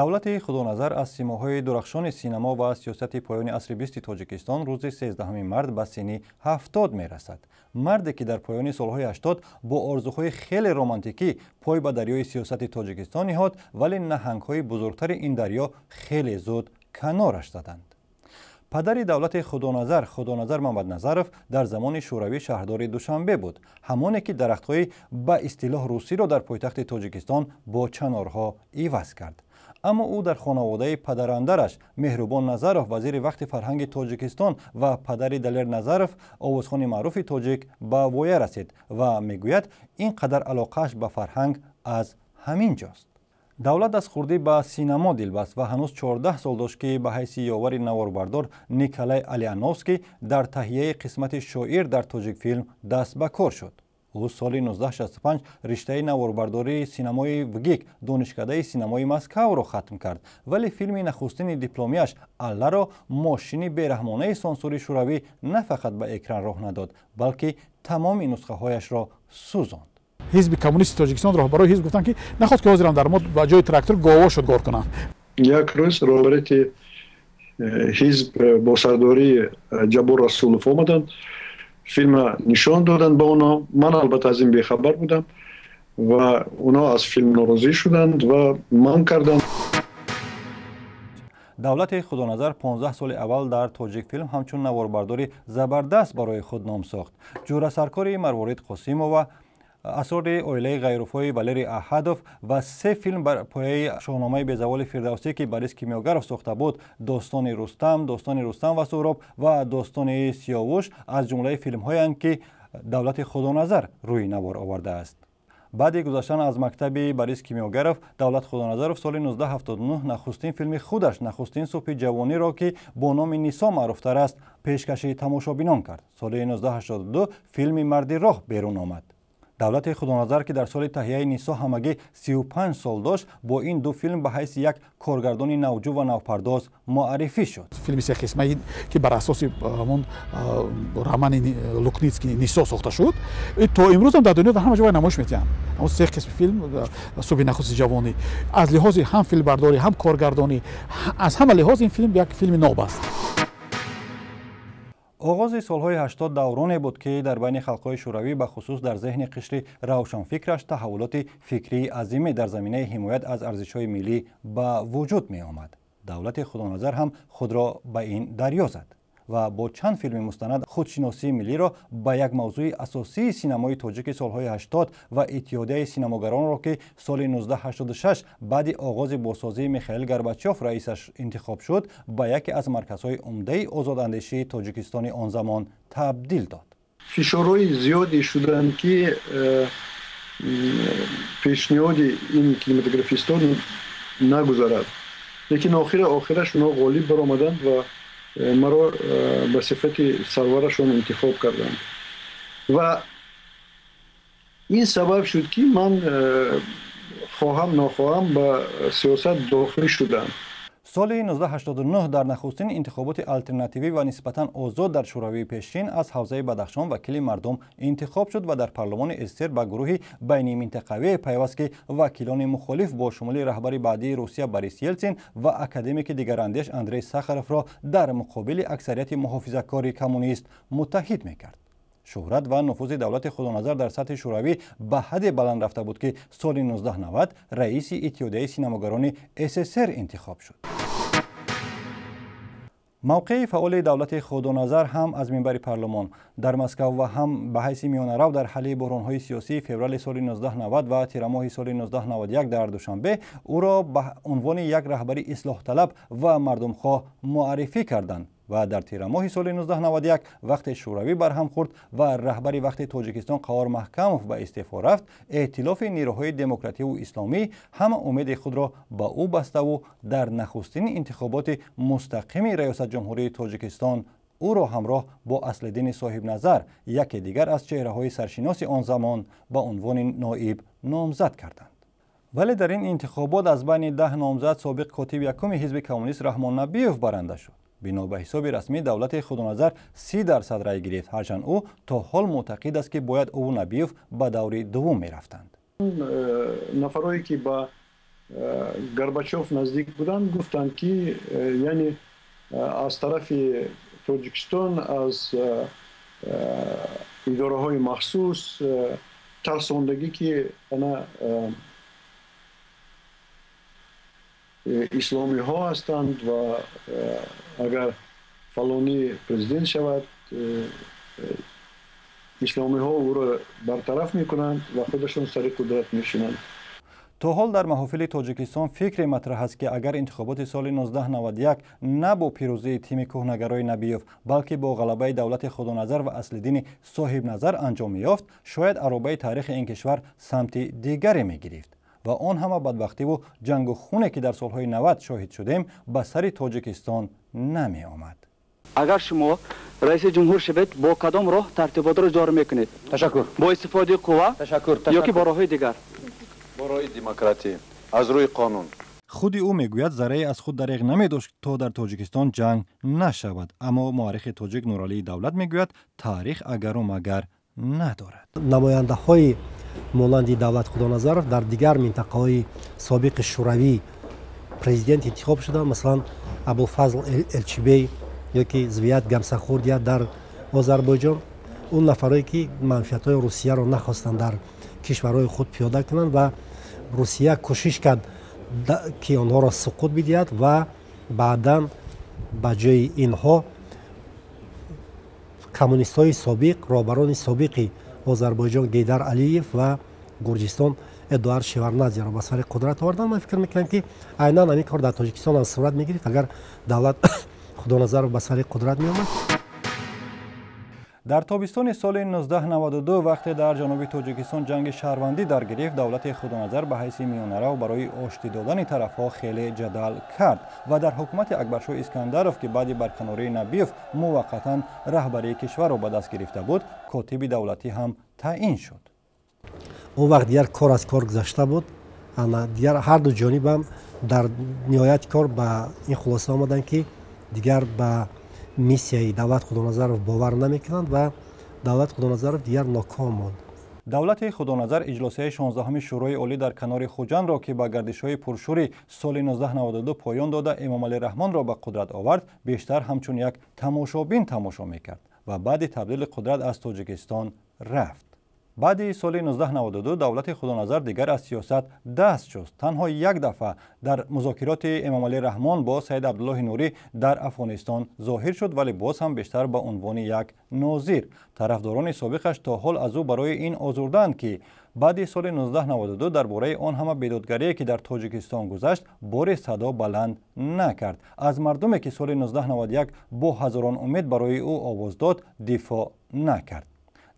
Давлати Худоназар аз симоҳои дурахшони синамо ва сиёсати поёни асри 20-и Тоҷикистон рӯзи 13 март ба синни 70 мерасад. Марде, ки дар поёни солҳои 80 бо орзуҳои хеле романтикӣ пой ба дарёи сиёсати Тоҷикистон ниҳод, вале наҳангҳои бузургтари ин дарё хеле зуд канораш заданд. Падари Давлати Худоназар, Худоназар Мамадназаров, дар замони Шӯравӣ шаҳрдори Душанбе буд, ҳамоне ки дарахтҳои ба истилоҳ русиро дар пойтахти Тоҷикистон бо чанорҳо иваз кард. Аммо ӯ дар хонаводаи падарандараш Меҳрубон Назаров, вазири вақти фарҳанги Тоҷикистон, ва падари Далер Назаров, овозхони маъруфи тоҷик, ба воя расид ва мегӯяд, ин қадар алоқааш ба фарҳанг аз ҳамин ҷост. Давлат аз хурдӣ ба синамо дилбаст ва ҳанӯз 14 сол дошт, ки ба ҳайси ёвари наворбардор Николай Алиановский дар таҳияи қисмати шоир дар Тоҷикфилм даст ба кор шуд. Ӯ соли 1965 риштаи наворбардории синамои ВГИК, Донишкадаи синамои Москавро хатм кард, вале филми нахустини дипломияш «Алларо» мошини бераҳмонаи сансури Шӯравӣ на фақат ба экран роҳ надод, балки тамоми нусхаҳояшро сӯзонд. Ҳизби Коммунисти Тоҷикистон, роҳбарои ҳизб гуфтанд, ки нахост ки ҳозирам дар мо ба ҷои трактор гово шудгор кунанд. Як рӯз роҳбарияти ҳизб бо сардории Ҷаббор Расулов омаданд, филмро нишон доданд ба онҳо. Ман албатта аз ин бехабар будам ва онҳо аз филм норозӣ шуданд ва манъ карданд. Давлати Худоназар 15 соли аввал дар Тоҷикфилм ҳамчун наворбардори забардаст барои худ ном сохт. Ҷӯрасаркори Марворид Қосимова, Асрори оилаи Ғайруфои Валерий Аҳадов ва се филм бар пояи Шоҳномаи безаволи Фирдавсӣ, ки Борис Кимёгаров сохта буд, Достони Рустам, Достони Рустам ва Суҳроб ва Достони Сиёвуш, аз ҷумлаи филмҳоянд, ки Давлати Худоназар рӯи навор овардааст. Баъди гузаштан аз мактаби Борис Кимёгаров, Давлат Худоназаров соли 1979 нахустин филми худаш, Нахустин субҳи ҷавониро, ки бо номи Нисо маъруфтар аст, пешкаши тамошобинон кард. Соли 1982 филми Марди роҳ берун омад. Давлати Худоназар, ки дар соли таҳияи Нисо ҳамагӣ 35 сол дошт, бо ин ду филм ба ҳайси як коргардони навҷӯ ва навпардоз муаррифӣ шуд. Филми сеқисмаи, ки бар асоси ҳамон романи Лукницкий Нисо сохта шуд, то имрӯзам дар дунё дар ҳама ҷо намоиш метиҳанд. Ҳамон се қисми филм Субҳи нахусти ҷавонӣ аз лиҳози ҳам филмбардорӣ, ҳам коргардонӣ, аз ҳама лиҳоз ин филм як филми ноб аст. Оғози солҳои 80 давроне буд, ки дар байни халқҳои Шӯравӣ, ба хусус дар зеҳни қишри равшанфикраш, таҳаввулоти фикрии азиме дар заминаи ҳимоят аз арзишҳои миллӣ ба вуҷуд меомад. Давлати Худоназар ҳам худро ба ин дарё зад ва бо чанд филми мустанад худшиносии миллиро ба як мавзӯи асосии синамои тоҷики солҳои 80 ва Иттиҳодияи синамогаронро, ки соли 1986 баъди оғози бозсозии Михаил Горбачёв раисаш интихоб шуд, ба яке аз марказҳои умдаи озодандешии Тоҷикистони он замон табдил дод. Фишорҳои зиёде шуданд, ки пешниҳоди ин кинематографистон нагузарад, лекин охираш онҳо ғолиб баромаданд ва маро ба сифати сарварашон интихоб карданд ва ин сабаб шуд, ки ман хоҳам нохоҳам ба сиёсат дохил шудам. Соли 1989 дар нахустин интихоботи алтернативӣ ва нисбатан озод дар Шӯравии пешин аз ҳавзаи Бадахшон вакили мардум интихоб шуд ва дар парлумони СССР ба гурӯҳи байниминтақавие пайваст, ки вакилони мухолиф бо шумули раҳбари баъдии Русия Борис Елсин ва академики дигарандеш Андрей Сахаровро дар муқобили аксарияти муҳофизакори коммунист муттаҳид мекард. Шӯҳрат ва нуфузи Давлати Худоназар дар сатҳи Шӯравӣ ба ҳадде баланд рафта буд, ки соли 1990 раиси Иттиҳодияи синамогарони СССР интихоб шуд. Мавқеи фаъоли Давлати Худоназар ҳам аз минбари парлумон дар Москав ва ҳам ба ҳайси миёнарав дар ҳалли буҳронҳои сиёсии феврали соли 1990 ва тирамоҳи соли 1991 дар Душанбе ӯро ба унвони як раҳбари ислоҳталаб ва мардумхоҳ муаррифӣ карданд. Ва дар тирамоҳи соли 1991, вақте Шӯравӣ барҳам хӯрд ва раҳбари вақти Тоҷикистон Қаҳор Маҳкамов ба истеъфо рафт, эътилофи нерӯҳои демокративу исломӣ ҳама умеди худро ба ӯ баставу дар нахустини интихоботи мустақими раёсатҷумҳурии Тоҷикистон ӯро ҳамроҳ бо Аслиддини Соҳибназар, яке дигар аз чеҳраҳои саршиноси он замон, ба унвони ноиб номзад карданд. Вале дар ин интихобот аз байни 10 номзад собиқ котиби якуми ҳизби коммунист Раҳмон Набиев баранда шуд. Бино ба ҳисоби расмӣ, Давлати Худоназар 30% рай гирифт, ҳарчанд ӯ то ҳол мӯътақид аст, ки бояд ӯ Набиев ба даври дуввум мерафтанд. Нафарое, ки ба Горбачев наздик буданд, гуфтанд, ки яъне аз тарафи Тоҷикистон аз идораҳои махсус тарсондагӣ, ки ана исломиҳо ҳастанд ва агар фалонӣ президент шавад, исломиҳо ӯро бартараф мекунанд ва худашон сари қудрат мешинанд. То ҳол дар маҳофили Тоҷикистон фикре матраҳ аст, ки агар интихоботи соли 1991 на бо пирӯзии тими кӯҳнагарои Набиёв, балки бо ғалабаи давлати Худоназар ва Аслиддини Соҳибназар анҷом меёфт, шояд аробаи таърихи ин кишвар самти дигаре мегирифт ва он ҳама бадбахтиву ҷангу хуне, ки дар солҳои 90 шоҳид шудем, ба сари Тоҷикистон намеомад. Агар шумо раиси ҷумҳур шавед, бо кадом роҳ тартиботро ҷорӣ мекунед? Ташаккур. Бо истифодаи қувва? Ташаккур. Ё ки бо роҳҳои дигар? Бо роҳи демократӣ, аз рӯи қонун. Худи ӯ мегӯяд, заррае аз худ дареғ намедошт, то дар Тоҷикистон ҷанг нашавад. Аммо муаррихи тоҷик Нуралии Давлат мегӯяд, таърих агару магар надорад. Намояндаҳои монанди Давлат Худоназаров дар дигар минтақаҳои собиқи Шӯравӣ президент интихоб шуданд. Масалан, Абулфазл Элчибей ё ки Звият Гамсахурдия дар Озарбойҷон. Он нафарое, ки манфиатҳои Русияро нахостанд дар кишварҳои худ пиёда кунанд ва Русия кӯшиш кард, ки онҳоро суқут бидиҳад ва баъдан ба ҷои инҳо коммунистҳои собиқ, роҳбарони собиқи Озарбойҷон Гейдар Алиев ва Гурҷистон Эдуард Шеварнадзеро ба сари қудрат оварданд. Ман фикр мекунам, ки айнан ҳамин кор дар Тоҷикистон ҳам сурат мегирифт, агар Давлат Худоназаров ба сари қудрат меомад. Дар тобистони соли 1992, вақте дар ҷануби Тоҷикистон ҷанги шаҳрвандӣ даргирифт, давлати Худоназар ба ҳайси миёнарав барои оштӣ додани тарафҳо хеле ҷадал кард ва дар ҳукумати Акбаршоҳ Искандаров, ки баъди барканории Набиёв муваққатан раҳбарии кишварро ба даст гирифта буд, котиби давлатӣ ҳам таъин шуд. Он вақт дигар кор аз кор гузашта буд. Дигар ҳарду ҷонибам дар ниҳояти кор ба ин хулоса омаданд, ки дигар ба миссияи Давлат Худоназаров бовар намекунанд ва Давлат Худоназаров дигар ноком монд. Давлати Худоназар иҷлосияи 16-уми Шӯрои Олӣ дар канори Хуҷандро, ки ба гардишҳои пуршӯри соли 1992 поён дода, Эмомалӣ Раҳмонро ба қудрат овард, бештар ҳамчун як тамошобин тамошо мекард ва баъди табдили қудрат аз Тоҷикистон рафт. Баъди соли 1992 давлати Худоназар дигар аз сиёсат даст шуст. Танҳо як дафъа дар музокироти Эмомалӣ Раҳмон бо Саид Абдуллоҳи Нурӣ дар Афғонистон зоҳир шуд, вале боз ҳам бештар ба унвони як нозир. Тарафдорони собиқаш то ҳол аз ӯ барои ин озурдаанд, ки баъди соли 1992 дар бораи он ҳама бедодгарие, ки дар Тоҷикистон гузашт, бори садо баланд накард. Аз мардуме, ки соли 1991 бо ҳазорон умед барои ӯ овоз дод, дифоъ накард.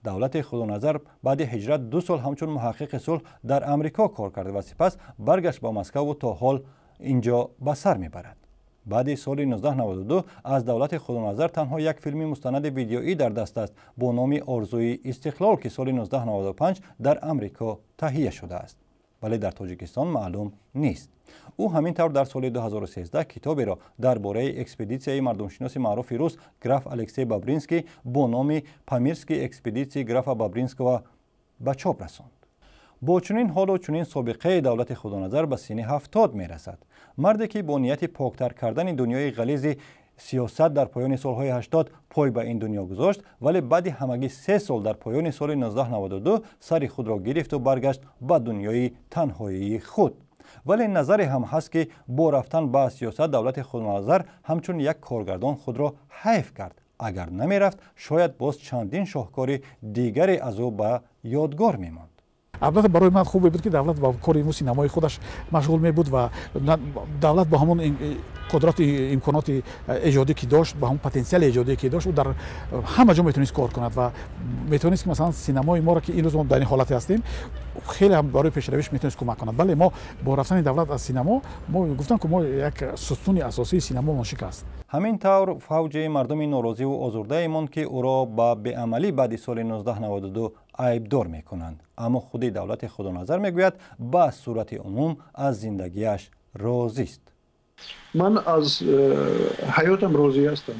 Давлати Худоназар баъди ҳиҷрат 2 сол ҳамчун муҳаққиқи сулҳ дар Амрико кор кард ва сипас баргашт ба Москаву то ҳол инҷо ба сар мебарад. Баъди соли 1992 аз давлати Худоназар танҳо як филми мустанади видеоӣ дар даст аст бо номи «Орзуи истиқлол», ки соли 1995 дар Амрико таҳия шудааст, вале дар Тоҷикистон маълум нест. Ӯ ҳамин тавр дар соли 2013 китоберо дар бораи экспедитсияи мардумшиноси маъруфи рус граф Алексей Бобринский бо номи «Памирские экспедиции графа Бобринского» ба чоп расонд. Бо чунин ҳолу чунин собиқаи давлати Худоназар ба синни 70 мерасад. Марде, ки бо нияти поктар кардани дунёи ғализи сиёсат дар поёни солҳои 80 пой ба ин дунё гузошт, вале баъди ҳамагӣ 3 сол дар поёни соли 1992 сари худро гирифту баргашт ба дунёи танҳоии худ. Вале назаре ҳам ҳаст, ки бо рафтан ба сиёсат давлати Худоназар ҳамчун як коргардон худро ҳайф кард. Агар намерафт, шояд боз чандин шоҳкори дигаре аз ӯ ба ёдгор мемонд. Албатта, барои ман хубе буд, ки давлат ба кори синамои худаш машғул мебуд ва давлат бо ҳамон қудрати имконоти эҷодӣ, ки дошт, ба ҳамон потенсиали эҷодие, ки дошт, ӯ дар ҳама ҷо метавонист кор кунад ва метавонист, ки масалан синамои моро, ки имрӯз мо дар ин ҳолате ҳастем, хеле ҳам барои пешравиш метавонист кӯмак кунад. Бале, мо бо рафтани давлат аз синамо, мо гуфтам, ки мо як сутуни асосии синамомон шикаст. Ҳамин тавр фавҷи мардуми норозиву озурдае монд, ки ӯро ба беамалӣ баъди соли 1992 айбдор мекунанд. Аммо худи давлати Худоназар мегӯяд, ба сурати умум аз зиндагиаш розист. Ман аз ҳаётам розӣ ҳастам.